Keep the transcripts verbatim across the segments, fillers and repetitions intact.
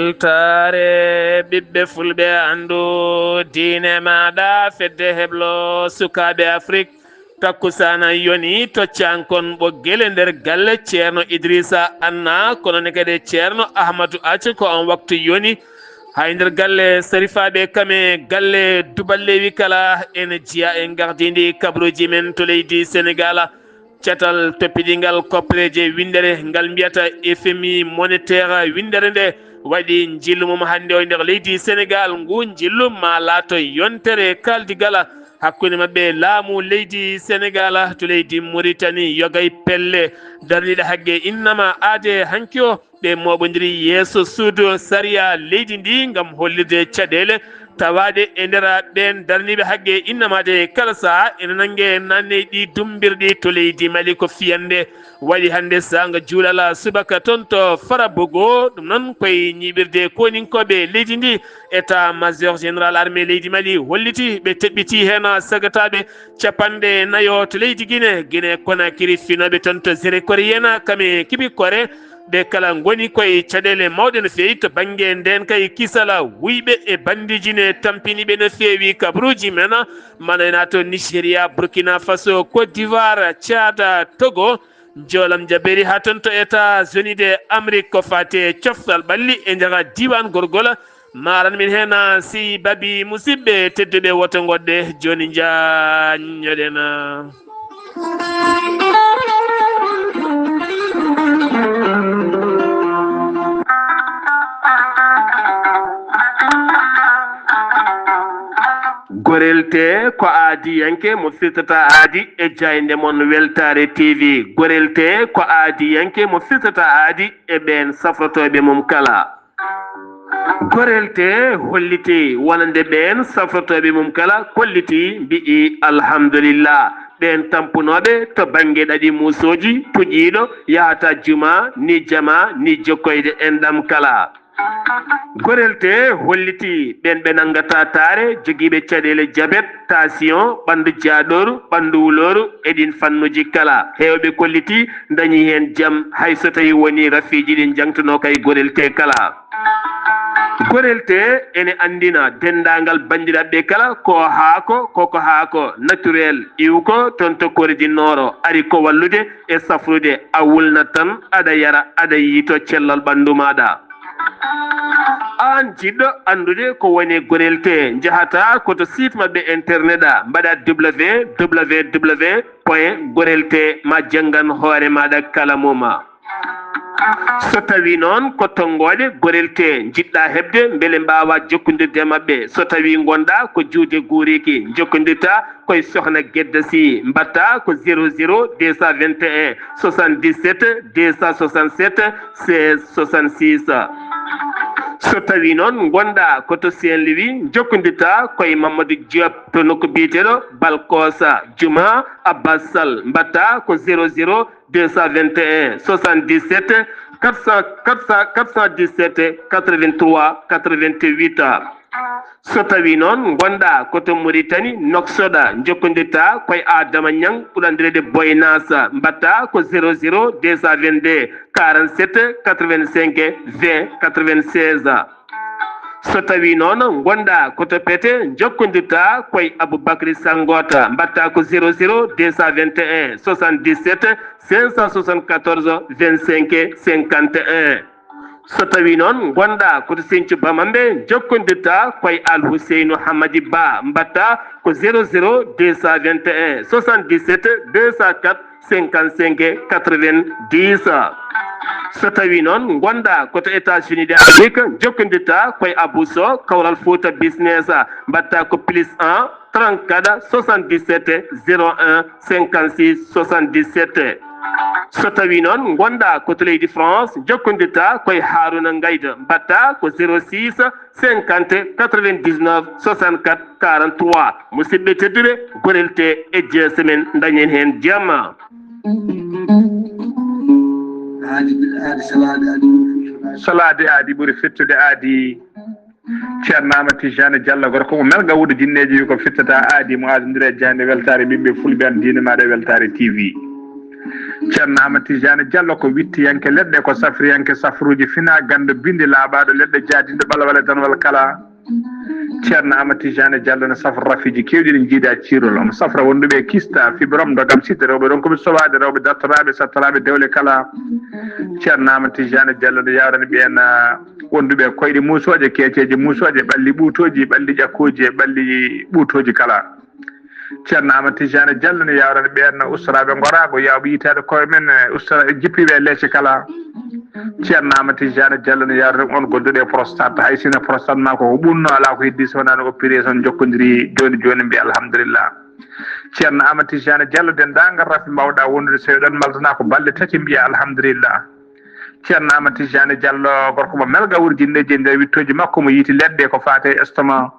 Weltaare ɓiɓɓe fulɓe, anndu diine maaɗa, fedde heblo sukaaɓe Afrik. Takkusaana yoni to Cankon Ɓoggele nder galle Ceerno Idrissa Anna, kono ne kadi Ceerno Ahmadou Acca, ko on waktu yoni. Hay nder galle sarifaaɓe kame galle duballewi kala ene jeya e gardindi kabruuji men to leydi Senegal. Catal toppiɗingal koppereeje winndere ngal mbiyata F M I monétaire, winndere nde waɗi njillu mum hannde o nder leydi Senegal. Ngu njillu ma laato yontere kaaldigal hakkunde maɓɓe laamu leydi Senegal to leydi Mauritanie. Yogay pelle darniiɗe hagge innama aade hanki o. Ɓe mooɓondiri yeeso suudu sariya leydi ndi ngam hollirde caɗeele tawaaɗe e nder ɓeen darniiɓe hagge innamaade kala saha ene nannge naanne ɗi dummbirɗi to leydi Mali. Ko fiyannde waɗi hannde saanga juulal subaka toon to Farabogo. Ɗum noon koye ñiiɓirde koninkooɓe leydi ndi. État major général armée leydi Mali holliti ɓe teɓɓiti heen sagataaɓe capanɗe nayo to leydi Guinée. Guinée Conakry finooɓe toon to Zéro Koriena kame kibi kore. Ɓe kala ngoni koye caɗeele mawɗe no feewi to bannge ndeen kay kisala. Wuyɓe e banndiji ne tampini ɓe no feewi kabruuji men. Manayna to Nigeria, Burkina Faso, Côte d'Ivoire, Tchad, Togo. Njoolam jabeeri haa toon to États-Unis de Amérique ko faati e coftal ɓalli e njaga diiwaan Gorgol. Maaran min heen si babi musidɓe tedduɓe woto ngoɗɗe jooni njaanjoɗen. Gorel te ko aadiyanke mo firtata aadi e jaaynde mon Weltaare T V. Gorel te ko aadiyanke mo firtata aadi e ɓeen safrotooɓe mum kala. Gorel te holliti wonande ɓeen safrotooɓe mum kala kolliti mbi'i alhamdulillah. Ɓeen tampunooɓe to bannge ɗaɗi muusooji puƴiiɗo yahata juma ni jama ni jokkoyde enɗam kala. Gorel te holliti ɓeen ɓe nanngata taare jogiiɓe caɗeele jabet, tension, ɓanndu jaaɗooru, ɓanndu wulooru e ɗiin fannuuji kala. Heewɓe kolliti ndañi heen jam hay so tawii wonii rafiiji ɗi njangtunoo kay gorel te kala. Gorel te ene anndina denndaangal banndiraaɓe kala ko haako, koko haako naturel iwko toon to Kore du Nord ari ko wallude e safrude. A wulnat tan aɗa yara aɗa yiyto cellal ɓanndu maaɗa. Aan jiɗɗo anndude ko woni gorel te, njahata ko to site maɓɓe internet a, mbaɗa W W W point gorel te ma janngan hoore maaɗa kala moma. So tawii noon ko tonngooɗe gorel te njiɗɗa heɓde mbele mbaawa jokkondirde e maɓɓe, so tawii ngonɗa ko juuɗe guuriiki, njokkondirta koye Sohna Gedda Sy, mbaɗta ko zéro zéro deux cent vingt et un soixante-dix-sept deux cent soixante-sept seize soixante-six. So tawii noon ngonɗa ko to Saint-Louis, njokkondirta koye Mamadou Diop to nokku biyeteeɗo Balkosa Juma Abbas Sall, mbaɗta ko zéro zéro deux cent vingt et un soixante-dix-sept quatre cent, quatre cent, quatre cent dix-sept quatre-vingt-trois quatre-vingt-huit. So tawii noon ngonɗa ko to Mauritanie, Nouakchott, njokkondirta koye Adama Niang ɓurɗo anndireede Boy Nas, mbaɗta ko zéro zéro deux cent vingt-deux quarante-sept quatre-vingt-cinq vingt quatre-vingt-seize. So tawii noon ngonɗa ko to Pete, njokkondirta koye Aboubacry Sangota, mbaɗta ko zéro zéro deux cent vingt et un soixante-dix-sept cinq cent soixante-quatorze vingt-cinq cinquante et un. So tawii noon ngonɗa ko to Sinthiou Bamambé, njokkondirta koye Al Houseynou Hamadi Ba, mbaɗta ko zéro zéro deux cent vingt et un soixante-dix-sept deux cent quatre cinquante-cinq quatre-vingt-dix. So tawii noon ngonɗa ko to États-Unis de Amérique, njokkondirta koye Abou Sow, Kawral Fouta Business, mbaɗta ko plus un trente-quatre soixante-dix-sept zéro un cinquante-six soixante-dix-sept. So tawii noon ngonɗa ko to leydi France, njokkondirta koye Harouna Ngayda, mbaɗta ko zéro six cinquante quatre-vingt-dix-neuf soixante-quatre quarante-trois. Musidɓe tedduɓe, gorel te e jeese men, ndañen heen jamma. Salaade aadi ɓuri fettude aadi. Ceerno Amadou Tidiane Diallo, gorko mo Melga, wuuro jinneeji, wi ko fittata aadi mo aadondire e jaaynde weltaare ɓiɓɓe fulɓe, an diine maaɗa e Weltaare T V. Ceerno Amadou Tidiane Diallo ko wittiyanke leɗɗe, ko safriyanke safruuji fina ganndo bindi laaɓaaɗo leɗɗe jaadinɗo ɓalwale danwal kala. Ceerno Amadou Tidiane Diallo no safra rafiiji keewɗi ɗi njiida ciirol. Omo safra wonduɓe kista, fibrom, dogam, sitte, rewɓe ronkuɓe sowaade, rewɓe dartoraaɓe, sattoraaɓe dewle kala. Ceerno Amadou Tidiane Diallo no yawrani ɓeen, ah, wonduɓe koyɗe muusooje, keeceeje muusooje, ɓalli ɓuutooji, ɓalli ƴakkooji e ɓalli ɓuutooji kala. Ceerno Amadou Tidiane Diallo no yawrani ɓeen ustoraaɓe ngoraago, yawɓe yitaade koye men, eh, ustora-, jippiiɓe e leece kala. Ceerno Amadou Tidiane Diallo no yawrani on gonduɗo e prostate. Hay sinno prostate ma ko, ko ɓunno, alaa ko heddi so wonaa no opération jokkondiri jooni jooni, mbiya alhamdulillah. Ceerno Amadou Tidiane Diallo, denndaangal rafi mbawɗa wondude, so eɗon maldana ko balɗe tati, mbiya alhamdulillah. Ceerno Amadou Tidiane Diallo, gorko mo melga wurjinneeji e nder wittooji makko, mo yiiti leɗɗe ko faate e estomac.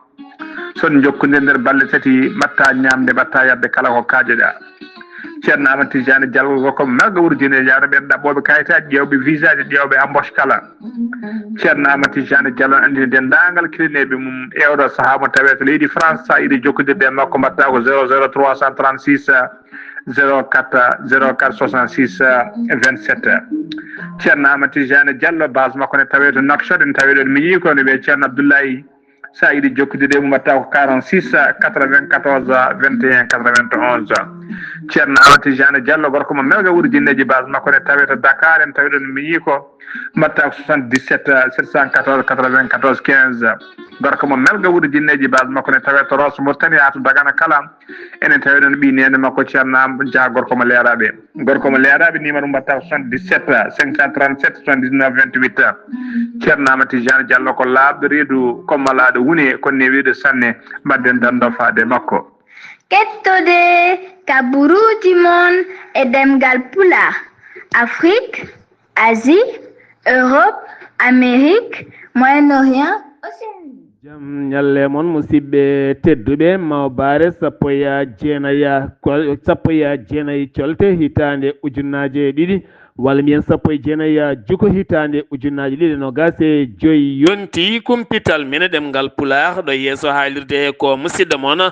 Son jokkondir nder balɗe tati, mbatta ñaamde, mbatta yarde kala ko kaajoɗa. Ceerno Amadou Tidiane Diallo ko melga wurjine, yawno ɓen ɗaɓɓooɓe kayitaaji, ƴeewɓe visaaji, ƴeewɓe embauche kala. Ceerno Amadou Tidiane Diallo anndini denndaangal kilineeɓe mum e oɗo sahaa mo tawee to leydi France, sa yiɗi jokkondirde e makko, mbatta ko zéro zéro trois cent trente-six, zéro quatre, zéro quatre soixante-six, vingt-sept. Ceerno Amadou Tidiane Diallo, base makko ne tawee to Nouakchott, ne tawee ɗon miñi ko no wiyee Ceerno Abdoulaye. Sa yiɗi jokkondirde e mum, mbatta ko quarante-six, quatre-vingt-quatorze, vingt et un, quatre-vingt-onze. Ceerno Amadou Tidiane Diallo, gorko mo melga wurjinneeji, base makko ne tawee to Dakar, en tawi ɗon miñi ko, mbatta ko soixante-dix-sept, sept cent quatorze, quatre-vingt-quatorze, quinze. Gorko mo melga wurjinneeji, base makko ne tawee to Rosso Mauritanie haa to Dagana kala. Enen tawi ɗon ɓii neene makko Ceerno Am-, Dia, gorko mo Leeraaɓe. Gorko mo Leeraaɓe, numéro mbatta ko soixante-dix-sept, cinq cent trente-sept, soixante-dix-neuf, vingt-huit. Ceerno Amadou Tidiane Diallo ko laaɓɗo reedu, ko malaaɗo wune, ko newiiɗo sanne. Mbaɗden dando faade makko. Kettode kaburuuji mon e ɗemngal Pulaar, Afrique, Asie, Europe, Amérique, Moyen-Orient, Océanie. Jam ñalle mon, musidɓe tedduɓe, mawbaare sappo e jeenayi, ko-, sappo e jeenayi colte hitaande ujunnaaje ɗiɗi, walla mbiyen sappo e jeenayi juko hitaande ujunnaaje ɗiɗi e noogaas e joy yonti. Kumpital men e ɗemngal Pulaar ɗo yeeso haalirde he ko musidɗo mon,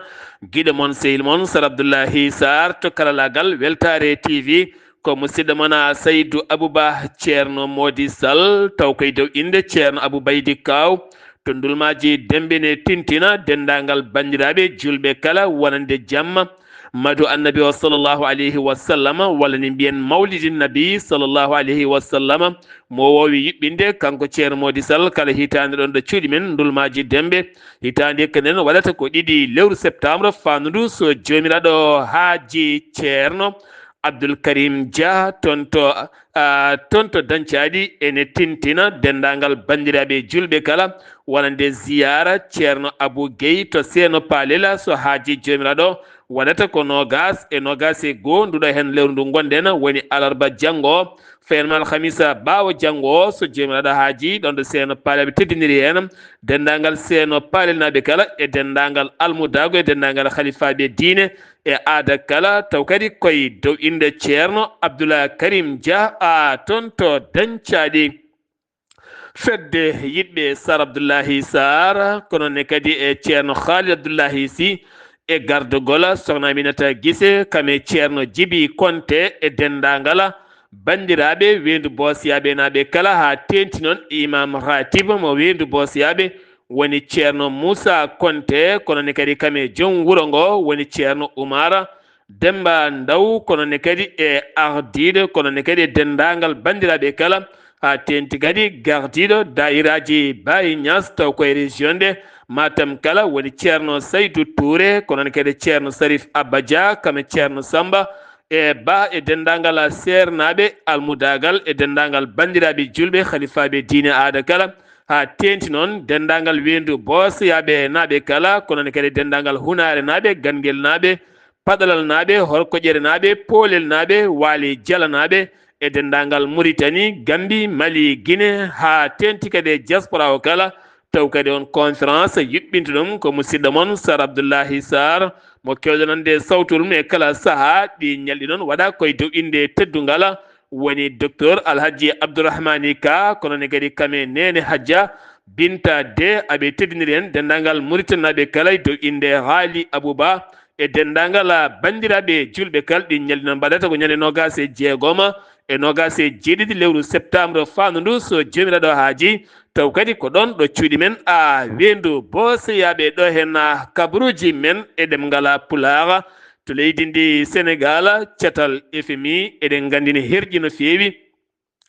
giɗo mon, sehil mon, Sar Abdullahi Sarr to karalaagal Weltaare T V. Ko musidɗo mon, a, Saydu Abuba, Ceerno Moodi Sal, taw koye dow innde Ceerno Abu Baydi Kaaw, to Ndulmaaji Dembe ne tintina denndaangal banndiraaɓe juulɓe kala wonande jamma, madu Annabi o sallallahu alayhi wa sallam, walla ni mbiyen mawlidi Nabi sallallahu alayhi wa sallam, mo woowi yuɓɓinde kanko Ceerno Moodi Sal kala hitaande ɗon ɗo cuuɗi men Ndulmaaji Dembe. Hitaande ko nden waɗata ko ɗiɗi lewru septembre, faandu ndu so Joomiraaɗo haaji Ceerno Abdul Karim Dia, toon to, a, toon to Dancaaɗi, ene tintina denndaangal banndiraaɓe juulɓe kala, wonande ziyaara Ceerno Abu Guèye to Seeno Paalela, so haaji Joomiraaɗo waɗata ko noogaas e noogaas e goo nduɗo heen lewru ndu ngonɗen, woni alarba janngo o, feenma alhamisa ɓaawo janngo o, so Joomiraaɗo haaji, ɗoon ɗo Seeno Paalel ɓe teddiniri heen denndaangal Seeno Paalenaaɓe kala e denndaangal almudaagu e denndaangal halifaaɓe diine e aada kala, taw kadi koye dow innde Ceerno Abdullah Karim Dia, a, toon to Dancaaɗi. Fedde yiɗɓe Sar Abdullahi Sarr, kono ne kadi e Ceerno Khalid Abdullahi Sy, e gardagol Sokhna Aminata Guissé, kam e Ceerno Djiby Konté e denndaangal banndiraaɓe Weendu Boosiyaaɓe naaɓe kala, haa teeŋti noon Imam Ratib mo Weendu Boosiyaaɓe, woni Ceerno Moussa Konté, kono ne kadi kam e joom wuro ngo woni Ceerno Oumar Demmba Ndaw, kono ne kadi e ardiiɗo, kono ne kadi e denndaangal banndiraaɓe kala, haa teeŋti kadi gardiiɗo daayiraaji Baye Niass, taw koye région de Matam kala, woni Ceerno Saydou Touré, kono ne kadi Ceerno Sarif Abba Dia, kam e Ceerno Samba, e Ba e denndaangal seernaaɓe, almudaagal e denndaangal banndiraaɓe juulɓe, halifaaɓe diine aada kala, haa teeŋti noon denndaangal Weendu Boosiyaaɓe naaɓe kala, kono ne kadi denndaangal Hunaare naaɓe, Ganngel naaɓe, Paɗalal naaɓe, Horkoƴere naaɓe, Poolel naaɓe, Waali Jala naaɓe, e denndaangal Muritani, Gambi, Mali, Gine, haa teeŋti kadi e diaspora o kala, taw kadi on conférence yuɓɓinta ɗum ko musidɗo mon Sar Abdullahi Sarr, mo keewɗon nande sawtu mum e kala sahaa, ɗi ñalɗi noon waɗa koye dow innde teddungal, woni Docteur Alhaji Abdourahmani Ka, kono ne kadi kam e Neene Hajja Binta De, aɓe teddiniri en denndaangal Muritanaaɓe kala e dow innde Haali Abouba, e denndaangal banndiraaɓe juulɓe kala. Ɗi ñalɗi noon mbaɗata ko ñande noogaas e jeegom e noogaas e jeeɗiɗi lewru septembre faandu ndu, so Joomiraaɗo haaji. Taw kadi ko ɗoon ɗo cuuɗi men a weendu booseyaaɓe ɗo heen kabaruuji men e ɗemngal Pulaar to leydi ndi Senegaal, catal F M I, eɗen nganndi ne herƴi no feewi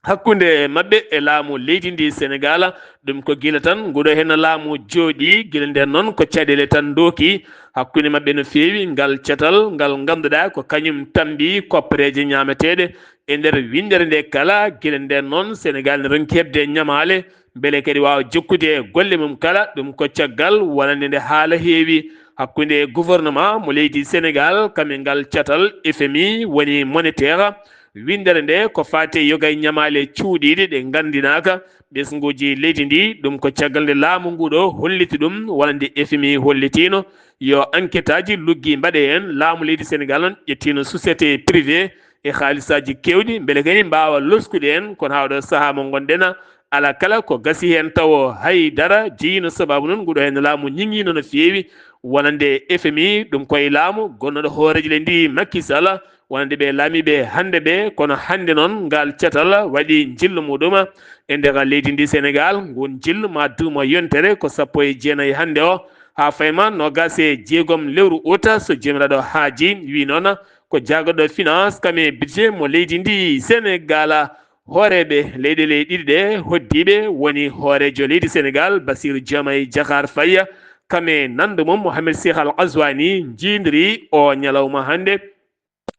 hakkunde maɓɓe e laamu leydi ndi Senegaal. Ɗum ko gila tan nguɗo heen laamu jooɗi, gila ndeen noon ko caɗeele tan ndooki hakkunde maɓɓe no feewi. Ngal catal ngal ngannduɗaa ko kañum tammbi koppereeje ñaameteeɗe e nder winndere nde kala. Gila ndeen noon Senegaal ne ronki heɓde ñamaale mbele kadi waawa jokkude e golle mum kala. Ɗum ko caggal wonande nde haala heewi hakkunde gouvernement mo leydi Senegaal kam e ngal catal F M I woni monétaire. Winndere nde ko faati e yoga e ñamaale cuuɗiiɗe ɗe nganndinaaka ɓesnguuji leydi ndi. Ɗum ko caggal nde laamu nguɗo holliti ɗum wonande F M I hollitiino yo enquêtaaji luggi mbaɗe heen. Laamu leydi Senegaal noon ƴettiino société privé e haalisaaji keewɗi mbele kadi mbaawa loskude heen. Kono haa oɗo sahaa mo ngonɗen, alaa kala ko gasi heen tawo hay dara jeyiino. Sabaabu noon nguɗo heen laamu ñiŋiino no feewi wonande F M I. Ɗum koye laamu gonnooɗo hooreejo leydi ndi Macky Sall wonande ɓe laamiiɓe hannde ɓe. Kono hannde noon ngal catal waɗi njillu muɗum e nder leydi ndi Senegaal. Ngun njillu ma duumo yontere ko sappo e jeenayi hannde o haa fayma noogaas e jeegom lewru uta, so Joomiraaɗo haaji. Wi noon ko jaagoɗo finance kam e budget mo leydi ndi Senegaal. Hooreeɓe leyɗeele ɗiɗi ɗe hoddiiɓe woni hooreejo leydi Senegaal Bassirou Diomaye Diakhar Faye kam e nanndo mum Mohamed Cheikh Al Ghazouani njiidiri o ñalawma hannde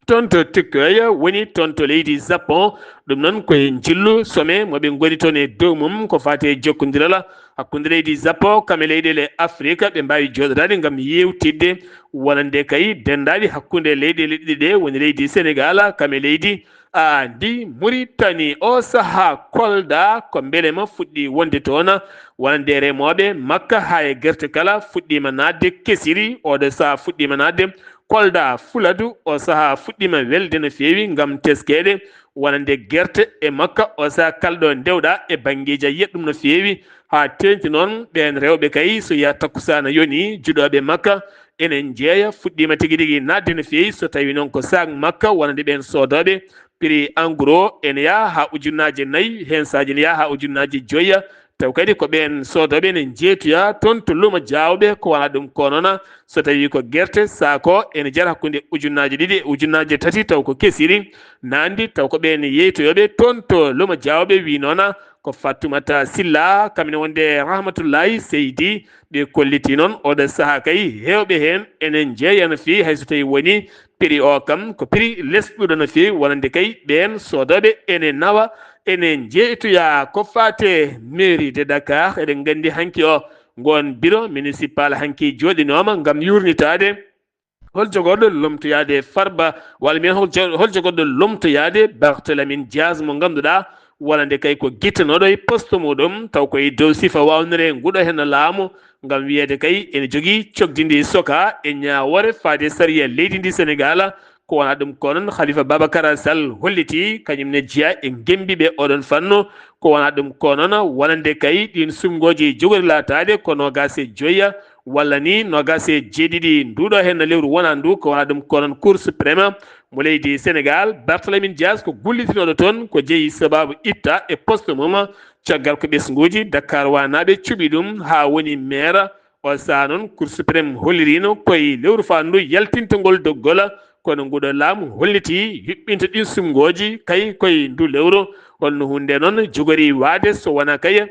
toon to Tokyo, woni toon to leydi Japon. Ɗum noon ko e njillu sommet mo ɓe ngoni toon e dow mum ko faati e jokkondiral hakkunde leydi Japon kam e leyɗeele Afrika. Ɓe mbaawi jooɗodaade ngam yeewtidde wonande kay denndaaɗi hakkunde leyɗeele ɗiɗi ɗe woni leydi Senegaal kam e leydi a ndi Muritani. O sahaa Kolda ko mbelema fuɗɗi wonde toon wonande remooɓe makka haa e gerte kala fuɗɗiima naatde kesiri. Oɗo sahaa fuɗɗiima naatde Kolda Fuladu. O sahaa fuɗɗiima welde no feewi ngam teskeede wonande gerte e makka. O sahaa kala ɗo ndewɗaa e banngeeji a yiyat ɗum no feewi haa teeŋti noon ɓeen rewɓe kay so yaha takkusaana yoni juɗooɓe makka ene njeeya fuɗɗiima tigi rigi naatde no feewi. So tawii noon ko saak makka wonande ɓeen soodooɓe prix en gros ene yaha haa ujunnaaje nayi, heen saaji ne yaha haa ujunnaaje joyi. Taw kadi ko ɓeen soodooɓe ne njeeytoya toon to lumo jaawɓe ko wona ɗum ko noon so tawii ko gerte saako ene jara hakkunde ujunnaaje ɗiɗi e ujunnaaje tati taw ko kesiri naatndi. Taw ko ɓeen yeeytoyooɓe toon to lumo jaawɓe wi noon ko Fatoumata Silla kam ene wonde Rahmatullahi Seydi. Ɓe kolliti noon oɗo sahaa kay heewɓe heen ene njeeya no feewi hay so tawii woni prix o kam ko prix lesɗuɗo no feewi wonande kay ɓeen soodooɓe ene nawa ene njeeytoya ko faate mairie de Dakar. Eɗen nganndi hanki o ngoon bureau municipal hanki jooɗinooma ngam yuurnitaade hol jogorɗo lomtoyaade Farba walla mbiyen hol jo- hol jogorɗo lomtoyaade Barthélémy Dias mo ngannduɗaa wonande kay ko gittanooɗo e poste muɗum taw ko e dow sifa waawnere nguɗo heen laamu ngam wiyeede kay ene jogii cogdindi soka e ñaawoore faade sariya leydi ndi Senegaal. Ko wona ɗum ko noon Khalifa Babacar Sall holliti kañum ne jeya e ngemmbiiɓe oɗon fannu. Ko wona ɗum ko noon wonande kay ɗiin suɓngooji jogori laataade ko noogaas e joya walla ni noogaas e jeeɗiɗi nduɗo heen lewru wona ndu. Ko wona ɗum ko noon Cour suprême mo leydi Senegaal Barthélémy Dias ko gullitinooɗo toon ko jeyi sabaabu itta e poste mum caggal ko ɓesnguuji Dakar wanaaɓe cuɓi ɗum haa woni maire. O sahaa noon Cour suprême holliriino koye lewru faandu yaltintagol doggol. Kono nguɗo laamu holliti yuɓɓinta ɗin suɓngooji kay koye ndu lewru. Holno huunde noon jogori waade so wona kay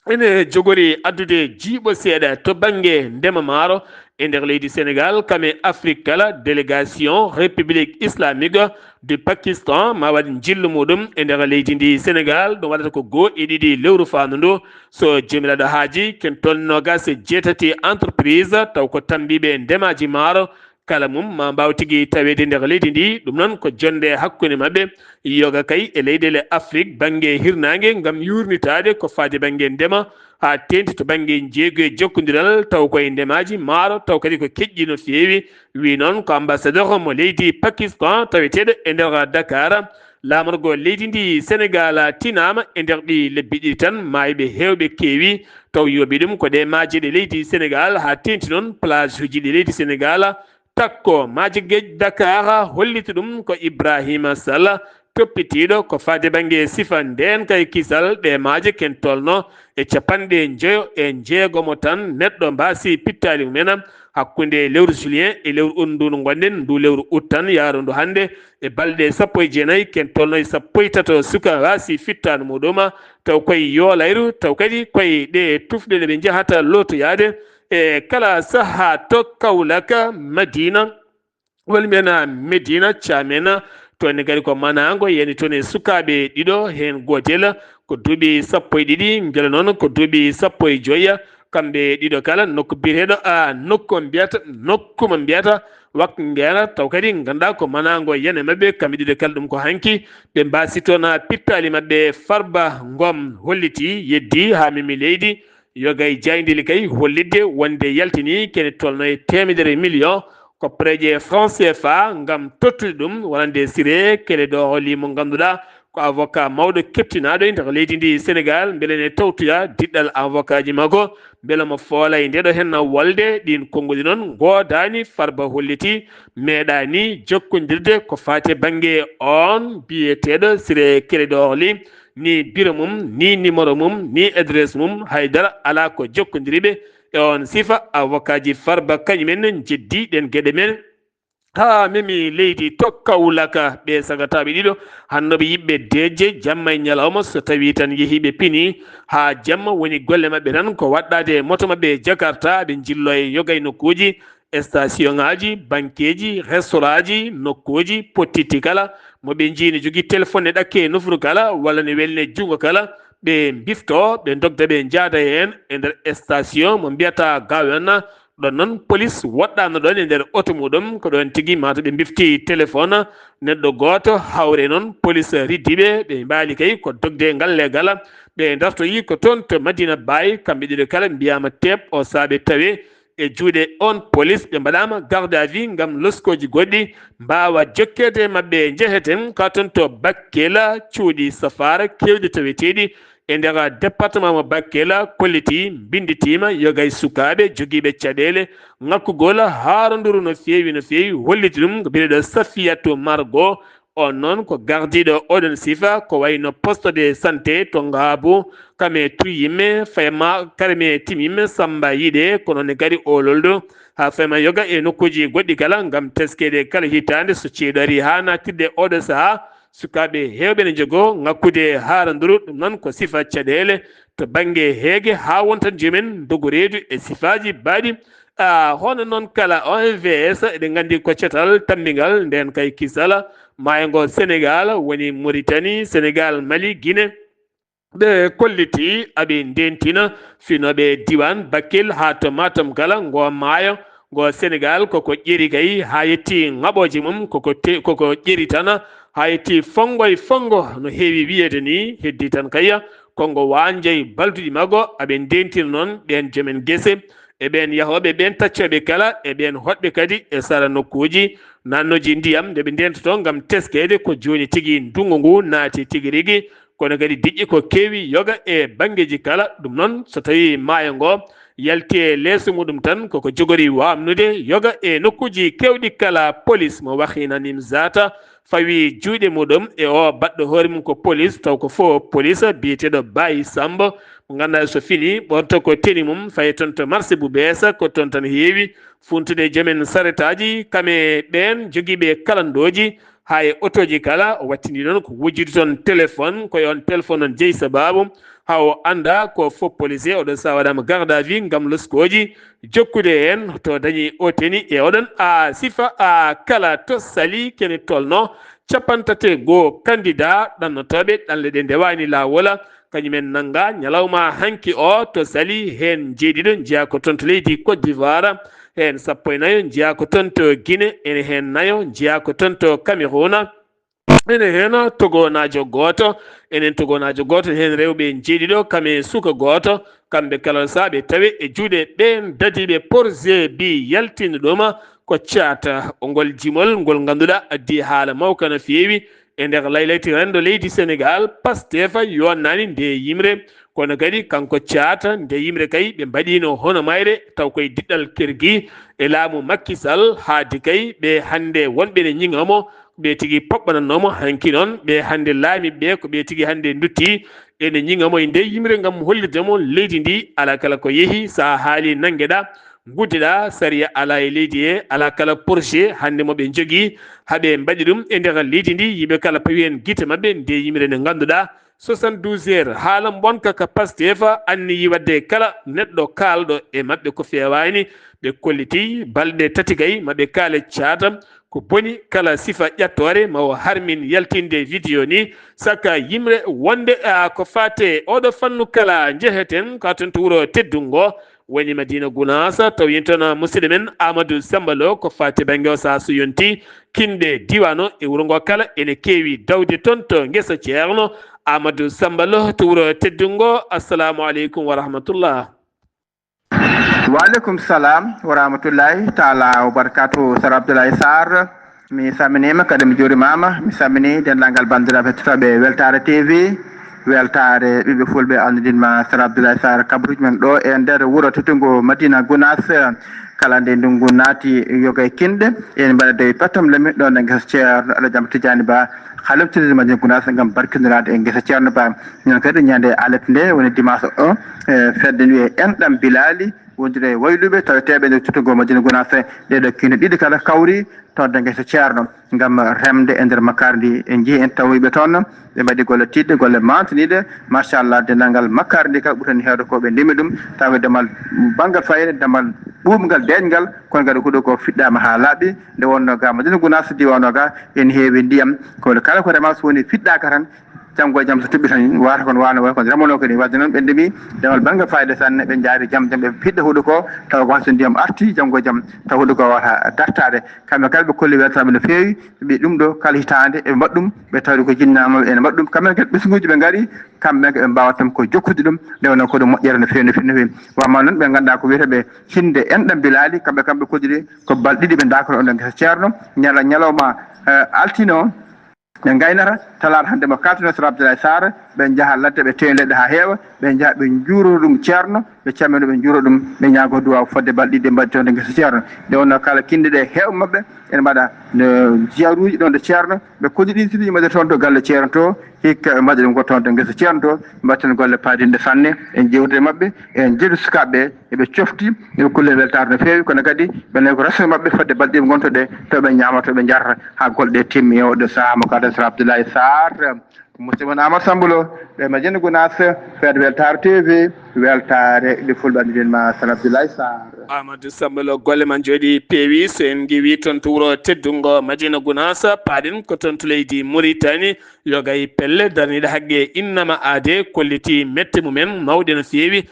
ene jogori addude jiiɓo seeɗa to bannge ndema maaro e nder leydi Senegaal kam e Afrique kala. Délégation République Islamique du Pakistan ma waɗ njillu muɗum e nder leydi ndi Senegaal. Ɗum waɗata ko goo e ɗiɗi lewru faandu ndu. So joomiraaɗo haaji ken toon noogaas e jeetati entreprise taw ko tammbiiɓe ndemaaji maaro kala mum ma mbaaw tigi taweede nder leydi ndi. Ɗum noon ko jonnde hakkunde maɓɓe yoga kay e leyɗeele Afrik bannge hirnaange ngam yuurnitaade ko faade bannge ndema haa teeŋti to bannge njeeygu e jokkondiral taw koye ndemaaji maaro taw kadi ko keƴƴi no feewi. Wi noon ko ambassadeur mo leydi Pakistan taweteeɗo e nder Dakar. Laamorgo leydi ndi Senegaal tinaama e nder ɗi lebbi ɗiɗi tan maayɓe heewɓe keewi taw yooɓi ɗum ko ɗe maaje ɗe leydi Senegaal haa teeŋti noon plage uji ɗi leydi Senegaal Takko maaje geej Dakar holliti ɗum ko Ibrahima Sall, toppitiiɗo ko faade bannge sifa ndeen kay kisal. Ɗe maaje ken tolno e capanɗe njoyo e njeegomo tan neɗɗo mbaasi pittaali mumen hakkunde lewru juillet e lewru ut ndu ngonɗen, ndu lewru ut tan yaarundu hannde e balɗe sappo e jeenayi, ken tolno e sappo e tato suka mbaasi fittaandu muɗum, taw koye yoolayru, taw kadi koye ɗe tufɗe ɗe ɓe njahata lootoyaade e kala sahaa to Kawlaka, Madina, walla mbiyen Medina, Caamena. Toon ne kadi ko manaango yani toon e sukaaɓe ɗiɗo, heen gootel ko duuɓi sappo e ɗiɗi, ngel noon ko duuɓi sappo e joyi. Kamɓe ɗiɗo kala, nokku biyeteeɗo a nokku mbiyata, nokku mo mbiyata Wakngera, taw kadi ngannduɗaa ko manaango yani e maɓɓe, kamɓe ɗiɗo kala ɗum ko hanki ɓe mbaasi toon pittaali maɓɓe. Farba Ngom holliti, yeddi haa memi leydi, yoga e jaayndiili kay hollitde wonde yaltini kene tolno e teemedere million ko pereje franc C F A ngam tottude ɗum, wonande Siré Kélédor Ly mo ngannduɗaa ko avocat mawɗo keptinaaɗo e nder leydi ndi Sénégal, mbele ne tawtoya diɗɗal avocatji makko, mbele mo foola e ndeɗo henna wolde. Ɗin konguɗi noon ngoodaani, Farba holliti meeɗaani jokkondirde ko faati e bannge on biyeteeɗo Siré Kélédor Ly, ni biro mum, ni numéro mum, ni adresse mum, haydara alaa ko jokkondiri ɓe e on sifa. Avocatji Farba kañumen njeddii ɗen geɗe men haa memi leydi to Kawlaka. Ɓe sagataaɓe ɗiɗo hannooɓe yiɓɓe deeƴde jamma e ñalawma, so tawii tan yehii ɓe pinii haa jamma, woni golle maɓɓe tan ko waɗɗaade e moto maɓɓe Jakarta, ɓe njilloo e yoga e nokkuuji, station ŋaaji, bankeeji, restaurant ji, nokkuuji pottitti kala. Mo ɓe njii ne jogii téléphone ne ɗakke e nofru kala, walla ne welne junngo kala, ɓe mbiftoo, ɓe ndogda, ɓe njaada heen e nder station mo mbiyata Gawen. Ɗon noon, polis woɗɗaano ɗon e nder oto muɗum, ko ɗon tigi mata ɓe mbifti téléphone neɗɗo gooto, hawre noon, polis riddi ɓe, ɓe mbaali kay ko dogde ngal legal. Ɓe dartoyi ko toon to Madina Baye, kamɓe ɗiɗo kala mbiyaama teep o saabe tawe e juuɗe on polis, ɓe mbaɗaama garde à vue ngam loskooji goɗɗi mbaawa jokkeede e maɓɓe. Njeheten ka toon to Bakel, cuuɗi safaara keewɗi taweteeɗi e nder département mo Bakel kolliti, mbinnditiima yoga e sukaaɓe jogiiɓe caɗeele ŋakkugol haaranduru no feewi, no feewi, holliti ɗum ko biyeteeɗo Safiyatu Margo. On noon ko gardiiɗo oɗon sifa, ko wayno poste de santé to Ngaabu, kame turi yimɓe, fayma karme tim yimɓe Samba Yiɗe, kono ne kadi oololɗo haa fayma yoga e nokkuuji goɗɗi kala ngam teskeede kala hitaande so ceeɗu arii haa nattirde oɗo sahaa. Sukaaɓe heewɓe ne njogoo ŋakkude haaranduru, ɗum noon ko sifa caɗeele to bannge heege haa wonta jomumen ndogoreedu e sifaaji baaɗi. A, hono noon kala O M V S, eɗen nganndi ko catal tammbingal ndeen kay kisala maayo ngo Senegaal, woni Moritani, Senegaal, Mali, Gine. Ɓe kolliti aɓe ndentina finooɓe diiwaan Bakel haa to Matam kala ngo maayo ngo Senegaal koko ƴeri kay haa yetti ŋaɓooje mum, koko te-, koko ƴeri tan haa yetti fonngo e fonngo no heewi wiyeede ni, heddi tan kay ko ngo waanjoy balduɗi makko. Aɓe ndentina noon ɓeen jomen gese e ɓeen yahooɓe, ɓeen taccooɓe kala e ɓeen hoɗɓe kadi e sara nokkuuji naatnooji ndiyam nde ɓe ndentotoo ngam teskeede ko jooni tigi ndunngu ngu naati tigi rigi. Kono kadi diƴƴe ko keewi yoga e banngeeji kala. Ɗum noon, so tawii maayo ngo yalti e leeso muɗum tan, koko jogori waamnude yoga e nokkuuji keewɗi kala. Polis mo Wahiina Nimzaata fawi juuɗe muɗum e o baɗɗo hoore mum ko polis, taw ko fof polis, biyeteeɗo Baye Samb, mo ngannduɗaa so fini ɓorto ko teni mum, fayi toon to marché bu beesa, ko toon tan heewi funtude joomen saretaaji, kame ɓeen jogiiɓe kalandooji, haa e otooji kala. O wattindi noon ko wujjude toon téléphone, ko e on téléphone on jeyi sabaabu haa o annda ko fof policier. Oɗo sahaa waɗaama garde à vue ngam loskooji jokkude heen to dañi o teni e oɗon a sifa a kala to sali kene tolno capantate goo candidat ɗannotooɓe ɗanle ɗe ndewaani laawola, kañumen nannga ñalawma hanki o to sali heen jeeɗiɗo njeyaa ko toon to leydi Côte d'Ivoire, heen sappo e nayo njeyaa ko toon to Guinée, ene heen nayo njeyaa ko toon to Cameroun. Ene heen togonaajo gooto, enen togonaajo gooto, heen rewɓe njeeɗiɗo, kame suka gooto, kamɓe kala saaɓe tawe e juuɗe ɓeen dadiiɓe projet bi yaltini ɗum ko caata ngol jimol ngol ngannduɗaa addi haala mawka no feewi e nder laylayti renndo leydi Senegaal. Pastef yonnaani nde yimre, Kono kadi kanko Caata, nde yimre kay ɓe mbaɗiino hono mayre, taw koye diɗɗal kergi e laamu Macky Sall, haadi kay ɓe hannde wonɓe ne ñiŋamo, ɓe tigi poɓɓanannoomo, hanki noon ɓe hannde laamiiɓe ɓe ko ɓe tigi hannde ndutti ene ñiŋamo e nde yimre ngam hollirde mo leydi ndi, alaa kala ko yehi, so a haali nanngeɗa, nguddeɗa, sariya alaa e leydi he, alaa kala projet hannde mo ɓe njogii, haa ɓe mbaɗi ɗum e nder leydi ndi, yimɓe kala pawi heen gite maɓɓe, nde yimre nde ngannduɗaa, soixante-douze heures, haala bonka ka Pastef anniyi waɗde kala neɗɗo kaalɗo e maɓɓe ko feewaani. Ɓe kolliti balɗe tati kay maɓɓe kaale Caata ko boni kala sifa ƴattoore ma o harmin yaltinde video ni saka yimre wonde a ko fate oɗo fannu kala njeheten ka ton to wuro teddungo woni Madina Gunaas, taw yen toon musidɗo men Amadou Samba Lo ko faati bannge o sahaa so yonti. Kinɗe diiwaan o e wuro ngo kala ene keewi dawde toon to ngesa Ceerno Amadou Samba Lo to wuro teddungo. Assalamu aleykum wa rahmatullah. Wa aleykum salam wa rahmatullahi taala wa barakatuh. Sar Abdoulaye Sarr, mi salminiima, kadi mi juurimaama. Mi salminii denndaangal banndiraaɓe hettotooɓe Weltaare T V, Weltaare ɓiɓɓe fulɓe, anndidin ma Sar Abdoulaye Sarr, kabaruuji men ɗo e nder wuro teddungo Madina Gunaas. Kala nde ndunngu naati, yoga e kinɗe, en mbaɗa dewi pettam lemi ɗo nde ngesa Ceerno Alaji Ahmad Tijaani Ba, haliftirde Madina Gunaas, ngam barkiniraade e ngesa Ceerno Ba. Noon kadi ñande alet nde woni dimanche o, e fedde nde wiyee Enɗam Bilaali, wondude e wayluɓe taweteeɓe e nder teddungo Madina Gunaas. Ɗeɗo kinɗe ɗiɗi kala kawri toon to ngesa Ceerno ngam remde e nder makkaari ndi. En njii en tawoyɓe toon, ɓe mbaɗi golle tiiɗɗe, golle maantiniiɗe. Machallah, denndaangal makkaari ndi kala ɓurani heewde ko ɓe ndemi ɗum. Tawa ko damal banngal fayde, damal ɓuuɓngal, deeƴngal, kono kadi huɗo ko fiɗɗaama haa laaɓi. Nde wonnoo ga Madina Gunaas, diiwaan o ga, ene heewi ndiyam. Kono kala ko remaa so woni fiɗɗaaka tan, janngo e jam so toɓɓi tan, wata kon wano way kon remono kadi. Wadde noon ɓe ndemi damal banngal fayde sanne, ɓe njaari jam jam, ɓe fiɗɗa huɗo ko, tawa ko hay so ndiyam arti, janngo e jam, tawa huɗo ko wata dartaade. Kamɓe kala ɓe kolli weltanaɓe no feewi, ɓe ɗum ɗo kala hitaande eɓe mbaɗa ɗum, ɓe tawri ko jinnaama ene mbaɗa ɗum. Kamɓe kadi ɓesnguuji ɓe ngari, kamɓe kadi ɓe mbaawa tan ko jokkude ɗum, nde wonno ko ɗum moƴƴere no feewi, no feewi, no feewi. Wa ma noon ɓe ngannduɗaa ko wiyetee ɓe hinde enɗam bilaali, kamɓe, kamɓe koddiri ko balɗe ɗiɗi ɓe ndaakata on ɗo ngesa Ceerno, ñala-, ñalawma, eh, altine o, ɓe ngaynata, talaata hannde mo kalten o, Sar Abdoulaye Sarr, ɓe njaha ladde, ɓe tewi leɗɗe haa heewa, ɓe njaha ɓe njuuro ɗum Ceerno, ɓe calmina ɗum, ɓe njuuro ɗum, ɓe ñaago duwaaw fodde balɗe ɗiɗi mbaɗi toon to ngesa Ceerno. Nde wonnoo kala kinɗe ɗe heewɓe maɓɓe ene mbaɗa, no, ziyaruuji ɗoon to Ceerno, ɓe kodditini siriji maɓɓe toon to galle Ceerno to, hikka ɓe mbaɗa ɗum ko toon to ngesa Ceerno to, mbaɗten golle paadinɗe sanne, en jewtida e maɓɓe, en jeeɗu sukaaɓe ɓe, eɓe cofti, eɓe kolli weltaare no feewi, kono kadi ɓe nawi ko resɓe maɓɓe fodde balɗe ɗiɗi ngonto ɗe, to ɓe ñaama, to ɓe njarata, haa golle ɗe timmi e oɗo sahaa mo kalten Sar Abdoulaye Sarr. Musidɗo mon Amadou Samba Lo, ɗo e Madina Gunaas, fedde Weltaare T V, weltaare ɓe fulɓe anndinma Sar Abdoulaye Sarr. Amadou Samba Lo, golle ma njooɗi peewi, so en ngiwi toon to wuro teddungo Madina Gunaas, paaɗen ko toon to leydi Mauritanie, yoga e pelle darniiɗe haqqe innama aade kolliti mette mumen mawɗe no feewi.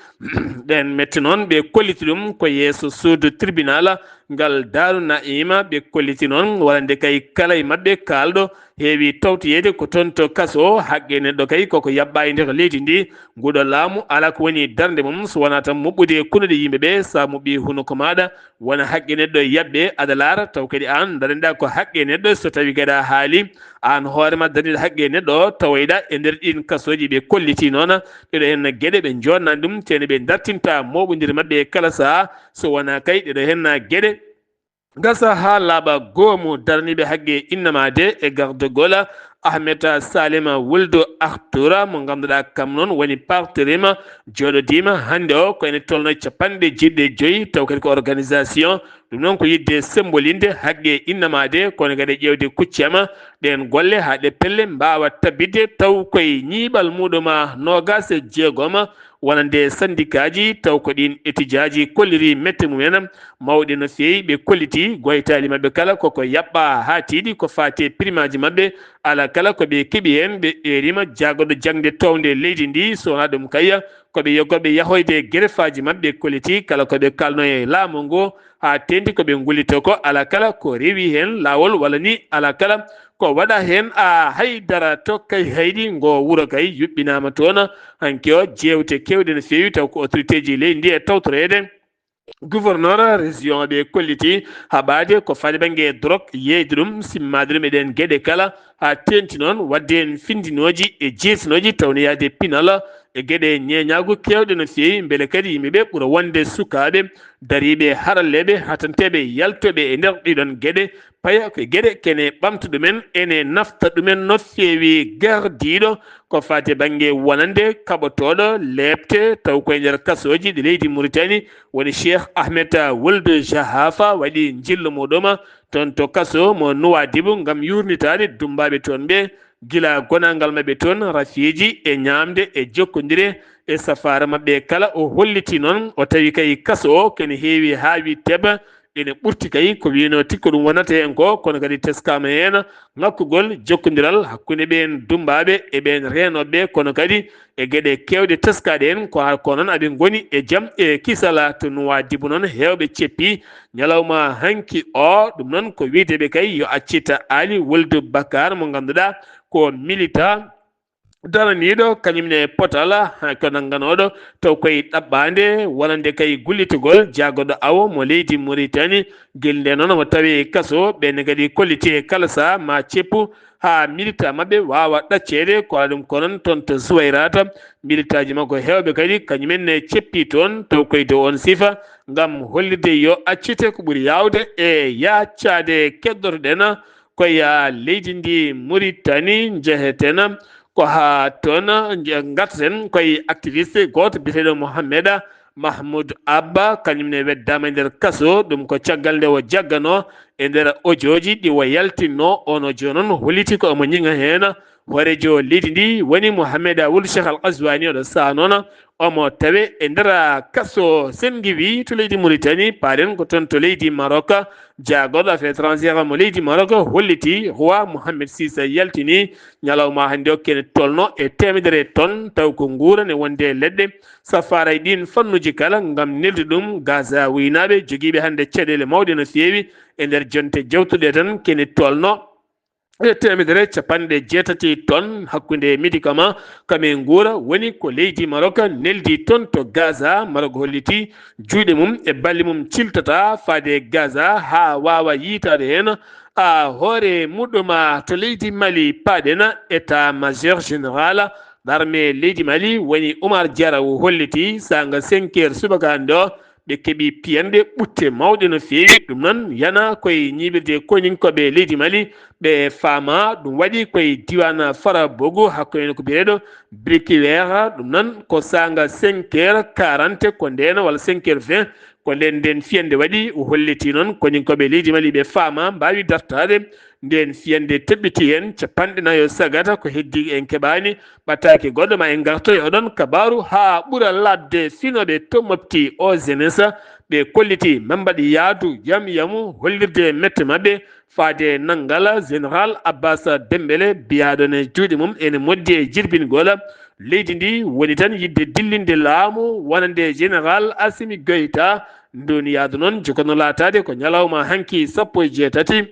Ɗeen mette noon ɓe kolliti ɗum ko yeeso suudu tribunal ngal Daaru Na'iima, ɓe kolliti noon wonande kay kala e maɓɓe kaalɗo heewi tawtoyeede ko toon to kaso. Haqqe neɗɗo kay koko yaɓɓa e nder leydi ndi. Nguɗo laamu alaa ko woni darnde mum so wonaa tan muɓɓude kunuɗe yimɓe ɓe, so a muɓɓi hunuko maaɗa wona haqqe neɗɗo yaɓɓe, aɗa laara taw kadi aan daraniɗa ko haqqe neɗɗo. So tawi kadi a haali aan hoore ma daraniɗa haqqe neɗɗo, tawoyɗa e nder ɗiin kasooji ɓe kolliti noon, ɗeɗo heen geɗe ɓe joɗnani ɗum, tene ɓe dartinta moɓondiral maɓɓe e kala sahaa, so wonaa kay ɗeɗo heen geɗe gasa haa laaɓa. Goomu daraniiɓe haqqe innama aade e gardagol Ahmed Salima Wuldu Ahtura, mo ngannduɗaa kam noon woni partirima, jooɗodiima hannde o ko ene tolno capanɗe jeeɗiɗi e joyi, taw kadi ko organisation. Ɗum noon ko yiɗde sembolinde haqqe innama aade, kono kadi ƴeewde kuccema. Ɗeen golle haa ɗe pelle mbaawa tabitde taw koye ñiiɓal muɗuma noogaas e jeegoma, wonande sandikaaji, taw ko ɗiin etijaaji kolliri mette mumen mawɗe no feewi. Ɓe kolliti goytaali maɓɓe kala koko yaɓɓa haa tiiɗi ko faati e primaaji maɓɓe. Alaa kala ko ɓe keɓi heen, ɓe eerima jaagoɗo jaŋde townde leydi ndi, so wonaa ɗum kay, ko ɓe yogorɓe yahoyde gerefaaji maɓɓe. Kolliti kala ko ɓe kalno e laamu ngu, haa teeŋti ko ɓe ngullitoo ko, alaa kala ko rewi heen laawol, walla ni alaa kala ko waɗa heen a haydara. To kay hayɗi ngo wuro kay yuɓɓinaama toon. Hanki o jeewte keewɗe no feewi, taw ko autorité ji leydi ndi e tawtoreede. Gouverneur région ɓe kolliti haɓaade ko faade bannge drogue, yeeyde ɗum, simmaade ɗum e ɗeen geɗe kala, haa teeŋti noon waɗde heen findinooji e jeesinooji taw no yaade pinal, e geɗe ñeeñaagu keewɗe no feewi, mbele kadi yimɓe ɓe ɓura wonde sukaaɓe dariiɓe haralleeɓe, hatanteeɓe yaltooɓe e nder ɗiɗon geɗe, paya ko geɗe kene ɓamta ɗumen, ene nafta ɗumen no feewi. Gardiiɗo ko faati bannge wonande kaɓotooɗo leepte taw koye nder kasooji ɗi leydi Mauritanie, woni Cheikh Ahmed Wuld Jahafa, waɗi njillu muɗum toon to kaso mo Nuwaadibu ngam yuurnitaade dummbaaɓe toon ɓe, gila gonangal maɓɓe toon, rafiiji e ñaamde e jokkondire e safaara maɓɓe kala. O holliti noon, o tawi kay kaso o kene heewi haa wi teba, ene ɓurti kay ko wiyno tikko ɗum wonata heen ko, kono kadi teskaama heen ŋakkugol jokkondiral hakkunde ɓeen dummbaaɓe e ɓeen reenooɓe, kono kadi e geɗe keewɗe teskaaɗe heen. Ko haa ko noon aɓe ngoni e jam e kisala. To Nuwaadibu noon, heewɓe ceppi ñalawma hanki o. Ɗum noon ko wiyde ɓe kay yo accita Ali Wuldu Bakar mo ngannduɗaa ko milita daraniiɗo kañum ne potal, ha ko nannganooɗo taw koye ɗaɓɓaande wonande kay gullitugol jaagorɗo awo mo leydi Mauritanie. Gila nde noon omo tawi kaso, ɓeen kadi kolliti e kala saha ma ceppu haa milita maɓɓe waawa ɗacceede. Ko waɗa ɗum ko noon toon to Zuwayrata, militaaji makko heewɓe kadi kañumen ne ceppi toon taw koye dow on sifa ngam hollirde yo accite ko ɓuri yaawde e yaacaade. Keddotoɗen koye leydi ndi Mauritanie, njeheten ko haa toon, nje-, ngartaten koye activiste gooto biyeteeɗo Mohamed Mahmoud Abba, kañum ne weddaama e nder kaso. Ɗum ko caggal nde o jagganoo e nder ojooji ɗi o yaltinno. On ojo noon holliti ko omo ñiŋa heen hooreejo leydi ndi, woni Mohamed Wuld Cheikh Al Ghazouani. Oɗo saha noon omo tawe e nder kaso Sennguiwi to leydi Mauritanie, paalen ko toon to leydi Maroc. Jaagorɗo affaires étrangères mo leydi Maroc holliti roi Mohamed six yaltini ñalawma hannde o kene tolno e teemedere ton, taw ko nguura ne wonde e leɗɗe safaara e ɗiin fannuuji kala ngam neldi ɗum Gaza wuynaaɓe jogiiɓe hannde caɗeele mawɗe no feewi. E nder jonte jawtuɗe tan kene tolno e teemedere capanɗe jeetati ton hakkunde médicament kame nguura woni ko leydi Maroc neldi ton to Gaza. Maroc holliti juuɗe mum e balli mum ciltata faade Gaza haa waawa yiitaade heen a hoore muɗum. To leydi Mali, paaɗen état major général d'armée leydi Mali woni Oumar Diaraw holliti saanga cinq heures subaka hannde o, ɓe keɓi piyanɗe ɓutte mawɗe no feewi. Ɗum noon yana koye ñiiɓirde koyninkooɓe leydi Mali, ɓe faama ɗum waɗi koye diiwaan Farabougou, hakkunde ko biyeteeɗo Briquiwera. Ɗum noon ko saanga cinq heures quarante, ko ndeen walla cinq heures vingt, ko ndeen ndeen fiyannde waɗi. O holliti noon koyninkooɓe leydi Mali ɓe faama, mbaawi dartaade ndeen fiyannde, teɓɓiti heen capanɗe nayo sagata ko heddii en keɓaani ɓataake goɗɗo. Ma en ngartoy oɗon kabaaru haa ɓura laaɓde. Finooɓe to Mopti, O G N S, ɓe kolliti maa mbaɗ yaadu yam yamu hollirde mette maɓɓe faade nanngal général Abbas Dembélé, biyaaɗo ne juuɗe mum ene moƴƴi e jirbingol leydi ndi, woni tan yiɗde dillinde laamu wonande général Assimi Goïta. Nduun yaadu noon jokkono laataade ko ñalawma hanki sappo e jeetati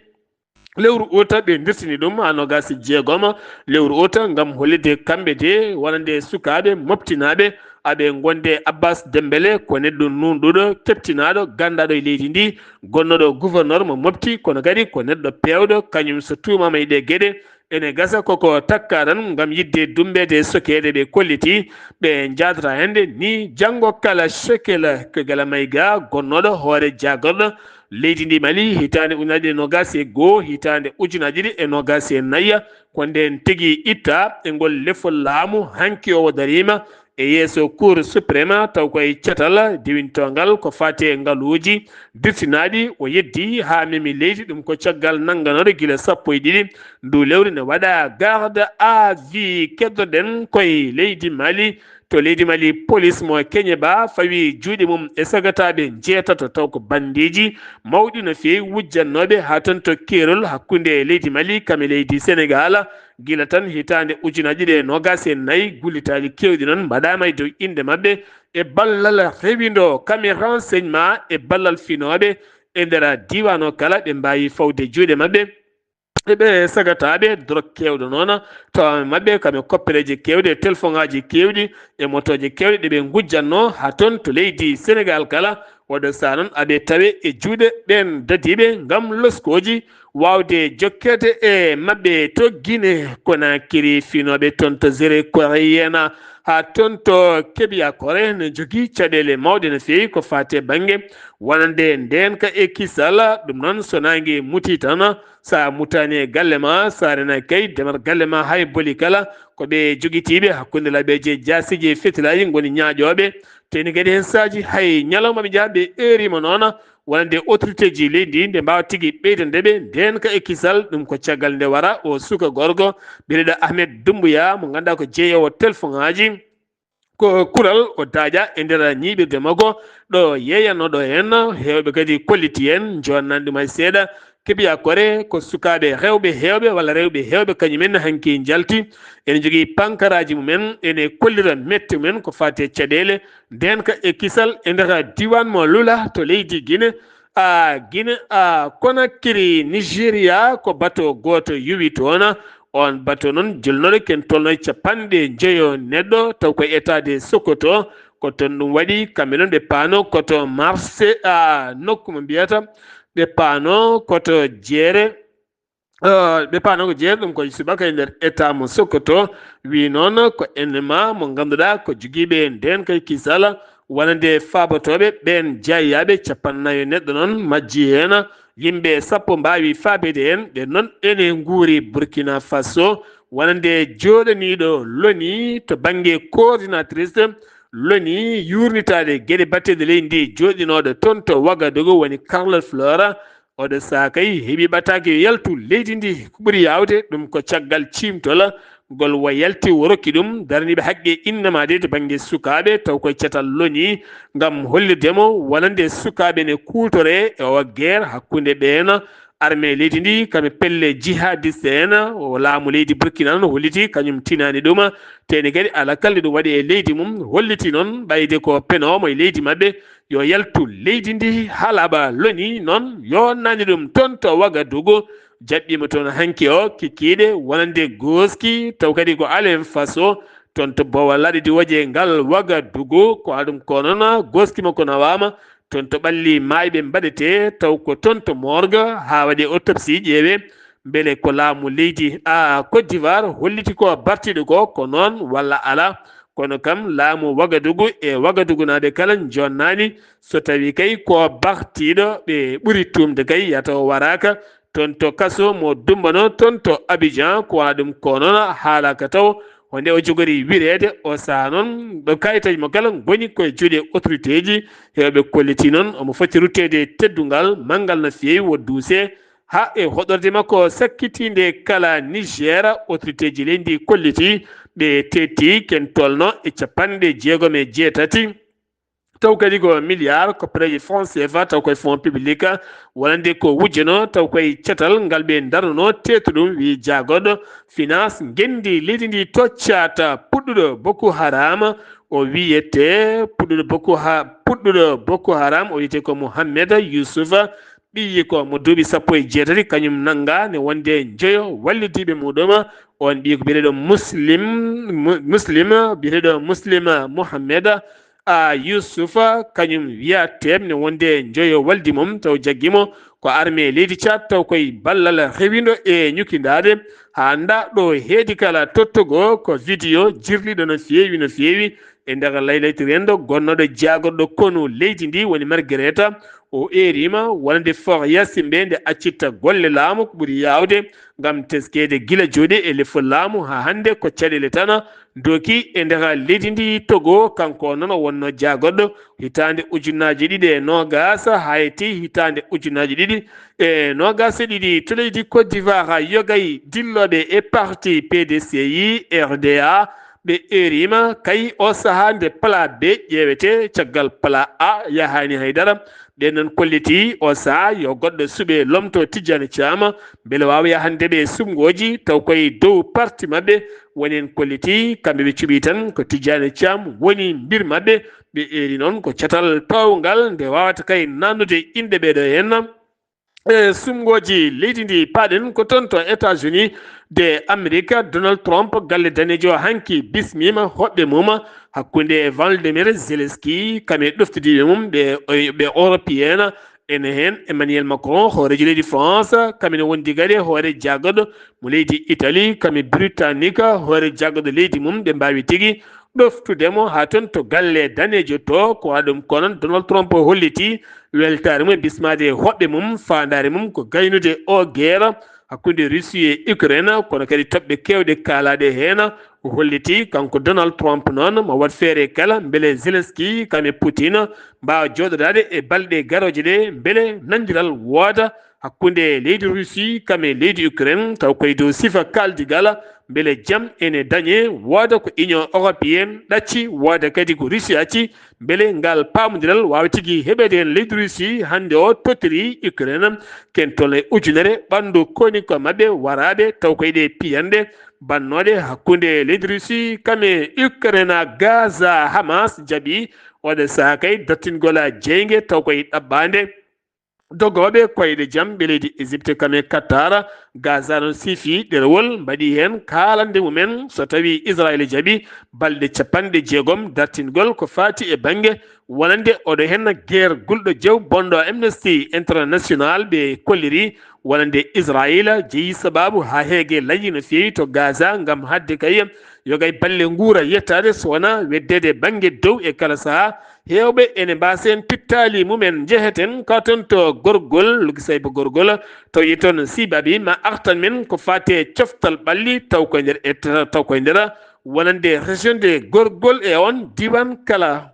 lewru uta, ɓe ndirtini ɗum haa noogaas e jeegom lewru uta ngam hollitde kamɓe de wonande sukaaɓe moftinaaɓe aɓe ngonde. Abbas Dembélé ko neɗɗo nuunɗuɗo, keɓtinaaɗo, ganndaaɗo e leydi ndi, gonnooɗo gouverneur mo Mopti, kono kadi ko neɗɗo peewɗo, kañum so tuumaama e ɗee geɗe, ene gasa koko takka tan ngam yiɗde dummbeede e sokeede. Ɓe kolliti ɓe njaadata hannde ni janngo kala. Shekela ko Gala Mayga, gonnooɗo hoore jaagorɗo leydi ndi Mali hitaande ujunaaji ɗiɗi e noogaas e goo, hitaande ujunaaji ɗiɗi e noogaas e nayi, ko ndeen tigi itta e ngol lefol laamu. Hanki o dariima e yeeso Cour suprême, taw ko e catal dewintoongal ko faati e ngaluuji dirtinaaɗi. O yeddi haa memi leydi, ɗum ko caggal nannganooɗo gila sappo e ɗiɗi ndu lewru ne waɗa garde à vue. Keddoɗen koye leydi Mali. To leydi Mali, polis mo Keñeba fawi juuɗe mum e sagataaɓe njeetato, taw ko bandiiji mawɗi no feewi wujjannooɓe haa toon to keerol hakkunde leydi Mali kam e leydi Senegaal. Gila tan hitaande ujunaaji ɗiɗi e noogaas e nayi, gullitaaji keewɗi noon mbaɗaama e dow innde maɓɓe e ballal rewindo kam e renseignement e ballal finooɓe e nder diiwaan o kala, ɓe mbaawi fawde juuɗe maɓɓe e ɓe sagataaɓe drok keewɗo noon, tawa maɓɓe kam e koppereeji keewɗi e telefoŋaaji keewɗi e motooje keewɗe ɗe ɓe ngujjannoo haa toon to leydi Senegaal kala. Oɗo saha noon aɓe tawe e juuɗe ɓeen dadiiɓe ngam loskooji waawde jokkeede e maɓɓe to Guinée Conakry. Finooɓe toon to Zéro Corrigena Haa toon to Kebiya Kore ne jogii caɗeele mawɗe no feewi ko faati e bannge wonande ndeenka e kisal. Ɗum noon, so naange mutii tan, so a mutaani e galle ma, so a renaaki kay, demal galle ma hay boli kala, ko ɓe jogitiiɓe hakkunde labeeje, jaasiiji e fetilaaji ngoni ñaaƴooɓe. Te ne kadi heen saaji hay ñalawma ɓe njaha ɓe eeriima noon, wonande autorité ji leydi ndi nde mbaawa tigi ɓeydande ɓe ndeenka e kisal. Ɗum ko caggal nde wara o suka gorko biyeteeɗo Ahmed Doumbouya, mo ngannduɗaa ko jeeyoowo telefoŋaaji. Ko kural o daaƴa e nder ñiiɓirde makko ɗo yeeyanooɗo heen, heewɓe kadi kolliti heen, njoonnaani ɗum hay seeɗa. Kebiya Kore ko sukaaɓe rewɓe heewɓe walla rewɓe heewɓe kañum en hanki njalti. Ene njogii pankaraaji mum en, ene kollira mette mum en ko faati e caɗeele, ndeenka e kisal e nder diiwaan mo Lula to leydi Gine. A Gine, a Konakiri, Nigeria, ko bato gooto yowi toon. Oon bato noon, jolnooɗo ken tolno e capanɗe njeyo neɗɗo, taw ko état de Sokoto, ko toon ɗum waɗi. Kamɓe noon ɓe paano ko to Marse, a nokku mo mbiyata, ɓe paano ko to jeere, eh, ɓe paano ko jeere, ɗum ko subaka e nder état mo Sokoto. Wi noon ko N M A mo ngannduɗaa ko jogiiɓe ndeenka e kisal, wonande faabotooɓe ɓeen jaayaaɓe capanɗe nayo neɗɗo noon majji heen. Yimɓe sappo mbaawi faabeede heen. Ɓe noon ene nguuri Burkina Faso, wonande jooɗaniiɗo loni to bannge coordinatrice loni yuurnitaade geɗe baɗteeɗe leydi ndi, jooɗinooɗo toon to Wagadugu, woni Carlos Flora. Oɗo sahaa kay heɓi ɓataake yo yaltu leydi ndi ko ɓuri yaawde. Ɗum ko caggal ciimtol ngol o yalti, o rokki ɗum daraniiɓe haqqe innama de to bannge sukaaɓe, taw koye catal loni, ngam hollirde mo wonande sukaaɓe ne kuutoree e o guerre hakkunde ɓeen armée leydi ndi, kamɓe pelle jihadiste en. O laamu leydi Burkina noon holliti kañum tinaani ɗum. Te ne kadi alaa kalde ɗum waɗi e leydi mum, holliti noon ɓayde ko penoowo mo e leydi maɓɓe, yo yaltu leydi ndi. Haalaaɓe loni noon yooɗnaani ɗum toon to Wagadugu, jaɓɓiima toon hanki o kikiiɗe wonande gooski, taw kadi ko Alen Faso, toon to boowa laaɗe diwooje ngal Wagadugu. Ko alaa ɗum ko noon gooski makko nawaama toon to ɓalli maayɓe mbaɗetee, taw ko toon to morgue haa waɗee autopsie, ƴeewee mbele ko laamu leydi, a, Côte d'Ivoire holliti ko bartiiɗo ko, ko noon walla alaa. Kono kam laamu Wagadugu e Wagadugunaaɓe kala njoonnaani, so tawii kay ko bartiiɗo ɓe ɓuri tuumde kay, yata o waraaka toon to kaso mo Dumbanoo toon to Abidjan. Ko wonaa ɗum ko noon haalaaka taw, ko nde o jogori wireede. O sahaa noon ɗo kayitaaji mo kala ngoni koye juuɗe autorité ji, heewɓe kolliti noon omo foti rutteede e teddungal manngal no feewi, o duusee haa e hoɗorde makko sakkitiinde kala Niger. Autorité ji leydi ndi kolliti ɓe teetti ken tolno e capanɗe jeegom e jeetati, taw kadi ko milliard koppareeje franc C F A, taw koye fonds public, wonande ko wujjanoo, taw koye catal ngal ɓe ndarnunoo teetu ɗum, wi jaagoɗo finance ngenndi leydi ndi to Caad, puɗɗuɗo Boko Haram, o wiyete puɗɗuɗo Boko Ha-, puɗɗuɗo Boko Haram, o wiyete ko Mohammed Yusuf, ɓiyi ko mo duuɓi sappo e jeetati, kañum nannga ne wonde njoyo wallidiiɓe muɗum. On ɓiyi ko biyeteeɗo Muslim, Mu-, Muslim, biyeteeɗo Muslim Mohammed, a, Yusufa, kañum wiyateem ne wonde njoyo waldi mum, taw jaggi mo ko armée leydi Caad, taw koye ballal rewindo e ñukindaade. Haa nda ɗo heedi kala tottogo ko vidéo jirliɗo no feewi, no feewi, e nder laylayti rendo gonnoɗo jaagoɗo konu leydi ndi woni Margareta. O eerima wonande Faure Yacine ɓe nde accitta golle laamu ko ɓuri yaawde ngam teskeede gila jooɗi e lefol laamu haa hannde ko caɗeele tan doki e nder leydi ndi. Togo, kanko noon o wonno jaagoɗo hitaande ujunnaaji ɗiɗi e noogaas haa yetti hitaande ujunnaaji ɗiɗi e noogaas e ɗiɗi. To leydi Côte d'Ivoire, yogay dillooɓe e parti P D C I R D A ɓe eerima kay o sahaa nde plan B ƴeewete, caggal plan A yahaani haydara. Ɓe noon kolliti o sahaa yo goɗɗo suɓe lomto Tijjani Caam, mbele waawa yahande ɓe suɓngooji, taw koye dow parti maɓɓe woni en kolliti, kamɓe ɓe cuɓi tan ko Tijjani Caam woni mbir maɓɓe. Ɓe eeri noon ko catal paawngal nde waawata kay nannude inɗe ɓeeɗo heen. E suɓngooji leydi ndi, paaɗen ko toon to États-Unis de Amérique, Donald Trump, galle daneejo, hanki bismiima hoɓɓe mum hakkunde Volodymyr Zelensky, kam e ɗoftidiiɓe mum ɓe, ɓe Européen, ene heen Emmanuel Macron, hooreejo leydi France, kam ene wondi kadi hoore jaagoɗo mo leydi Italie, kam e Britannique, hoore jaagoɗo leydi mum, ɓe mbaawi tigi ɗoftude mo haa toon to galle daneejo to. Ko waɗi ɗum ko noon Donald Trump hollitii weltaare mum e bismaade hoɓɓe mum, faandaare mum ko gaynude o geera hakkunde Russie e Ukraine, kono kadi toɓɓe keewɗe kaalaaɗe heen. O hollitii kanko Donald Trump noon mo waɗ feere kala mbele Zelensky kam e Putin mbaawa jooɗodaade e balɗe garooje ɗe mbele nanndiral wooda hakkunde leydi Russie kam e leydi Ukraine, taw koye dow sifa kaaldigal mbele jam ene dañee, wooda ko Union Européenne ɗacci, wooda kadi ko Russie acci, mbele ngal paamondiral waawa tigi heɓeede heen. Leydi Russie hannde o tottirii Ukraine ken tolno e ujunere ɓanndu koni ko maɓɓe waraaɓe, taw koye ɗe piyanɗe bannooɗe hakkunde leydi Russie kam e Ukraine. Gaza, Hamas jaɓi oɗo sahaa kay dartingol jeynge taw koye ɗaɓɓaande dogooɓe koyɗe jam ɓe leydi Égypte kam e Qatar. Gaza noon siifi ɗerewol, mbaɗi heen kaalande mumen so tawii Israel jaɓi balɗe capanɗe jeegom dartingol ko faati e bannge wonande oɗo heen geer gulɗo jew bonɗo. Amnesty International ɓe kolliri wonande Israel jeyi sabaabu haa heege layyi no feewi to Gaza ngam haɗde kay yogay balle nguura yettaade so wonaa weddeede bannge dow e kala sahaa. Heewɓe ene mbaasa heen pittaali mumen. Njeheten ka toon to Gorgol, Lugisayba Gorgol, tawi toon sibabi ma artan men ko faati e coftal ɓalli taw koye nder e taw koye nder wonande région de Gorgol e oon diiwaan kala.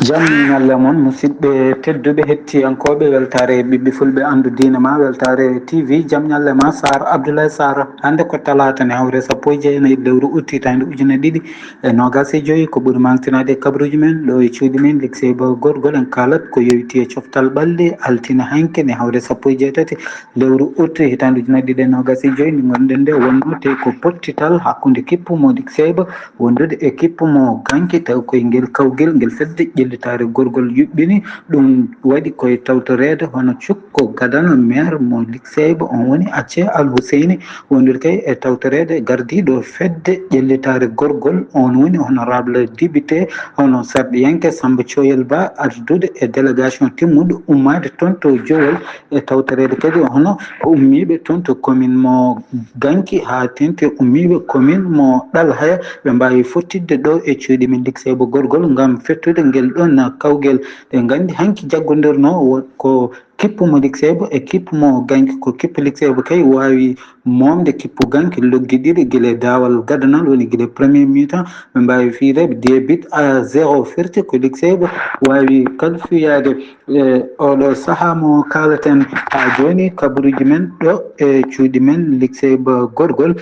Jam ñalle mon, musidɓe tedduɓe hettiyankooɓe weltaare ɓiɓɓe fulɓe anndu diine ma, weltaare T V. Jam ñalle ma, Sar Abdoulaye Sar. Hannde ko talaata ne, hawre sappo e jeenayi lewru ut hitaande ujune ɗiɗi e noogaas e joyi. Ko ɓuri mantinaade e kabaruuji men ɗo e cuuɗi men, Likseyba Gorgol, en kaalat ko yowiti e coftal ɓalli altine hanki ne, hawre sappo e jeetati lewru ut hitaande ujune ɗiɗi e noogaas e joyi. Nde ngonɗen nde wonno te ko pottital hakkunde kippu mo Likseyba wondude e kippu mo Ganki, taw koye ngel kawgel ngel fedde ƴellitaare Gorgol yuɓɓini. Ɗum waɗi koye tawtoreede hono cukko gadano maire mo Likseyba, on woni Acce Al Huseyni, wondude kay e tawtoreede gardiiɗo fedde ƴellitaare Gorgol, on woni honorable député, hono sarɗiyanke Samba Coyel Ba, ardude e délégation timmuɗo ummaade toon to Jowol, e tawtoreede kadi hono ummiiɓe toon to commune mo Ganki haa teeŋti ummiiɓe commune mo Ɗalhaya, ɓe mbaawi fottidde ɗo e cuuɗi men Likseyba Gorgol ngam fettude ngel ɗoon kawgel. Eɗen nganndi hanki jaggondirnoo wo-, ko kippu mo Likseyba e kippu mo Ganki, ko kippu Likseyba kay waawi moomde kippu Ganki loggi ɗiɗi gila e daawal gadanal, woni gila e premier mi-temps, ɓe mbaawi fiyde deux buts à zéro. Firti ko Likseyba waawi kalfiyaade e oɗo sahaa mo kaalaten haa jooni, kabaruuji men ɗo e cuuɗi men Likseyba Gorgol.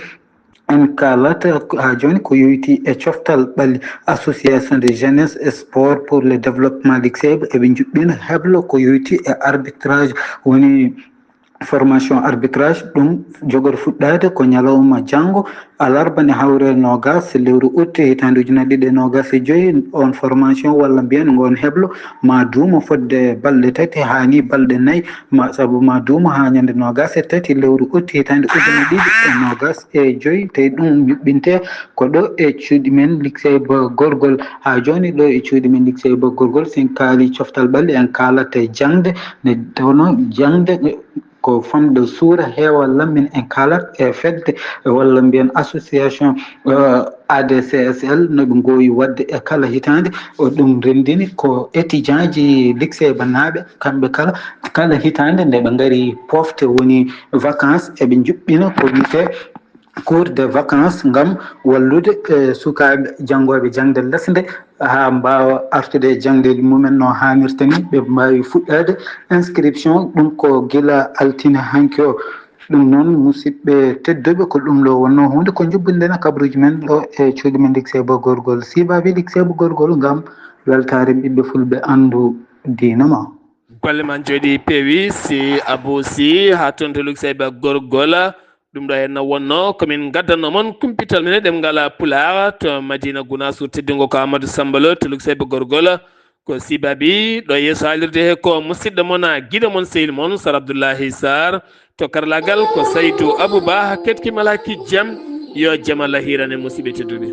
En kaalata haa jooni ko yowitii e coftal ɓalli, Association de Jeunesse et Sport pour le Développement Likseyba, eɓe njuɓɓina heblo ko yowitii e arbitrage, woni formation arbitrage, ɗum jogori fuɗɗaade ko ñalawma janngo, alarba ne, hawre noogaas lewru ut hitaande ujunere ɗiɗi e noogaas e joyi. On formation walla mbiyen ngoon heblo ma duumo fodde balɗe tati haa ni balɗe nayi, ma, sabu ma duumo haa ñande noogaas e tati lewru ut hitaande ujunere ɗiɗi e noogaas e joyi. Tawi ɗum yuɓɓinte ko ɗo e cuuɗi men Likseyba Gorgol. Haa jooni ɗo e cuuɗi men Likseyba Gorgol, so en kaali coftal ɓalli, en kaalata e jaŋde, nde tawno jaŋde ko famɗo suura heewa lammin, en kaalat e fedde walla mbiyen association, eh, A D C S L, no ɓe ngoowi waɗde e kala hitaande. O ɗum renndini ko étudiant ji Likseyba naaɓe, kamɓe kala, kala hitaande nde ɓe ngari pofte, woni vacances, eɓe njuɓɓina ko wiyetee cours de vacances ngam wallude, eh, sukaaɓe janngooɓe jaŋde lesde haa mbaawa artude e jaŋdeeji mumen no haanirta ni, ɓe mbaawi fuɗɗaade inscription. Ɗum ko gila altine hanki o. Ɗum noon, musidɓe tedduɓe, ko ɗum ɗo wonnoo huunde ko njuɓɓinɗen e kabaruuji men ɗo e cuuɗi men Likseyba Gorgol, siibaaɓe Likseyba Gorgol, ngam weltaare ɓiɓɓe fulɓe anndu diina ma. Golle ma njooɗi peewi, si Abou Sy, haa toon to Likseyba Gorgol. Ɗum ɗo henna wonno ko min ngaddanno mon kumpital men e ɗemngal Pulaar to Madina Gunaas, teddungo ko Amadou Samba Lo to Likseyba Gorgol. Ko sibabi ɗo yeeso haalirde he ko musidɗo mon, giɗo mon, sehil mon, Sar Abdoullahi Sarr. To karlagal ko Saydou Abou Ba, keɗki malaki jam. Yo jam Allah hiirane musidɓe tedduɓe.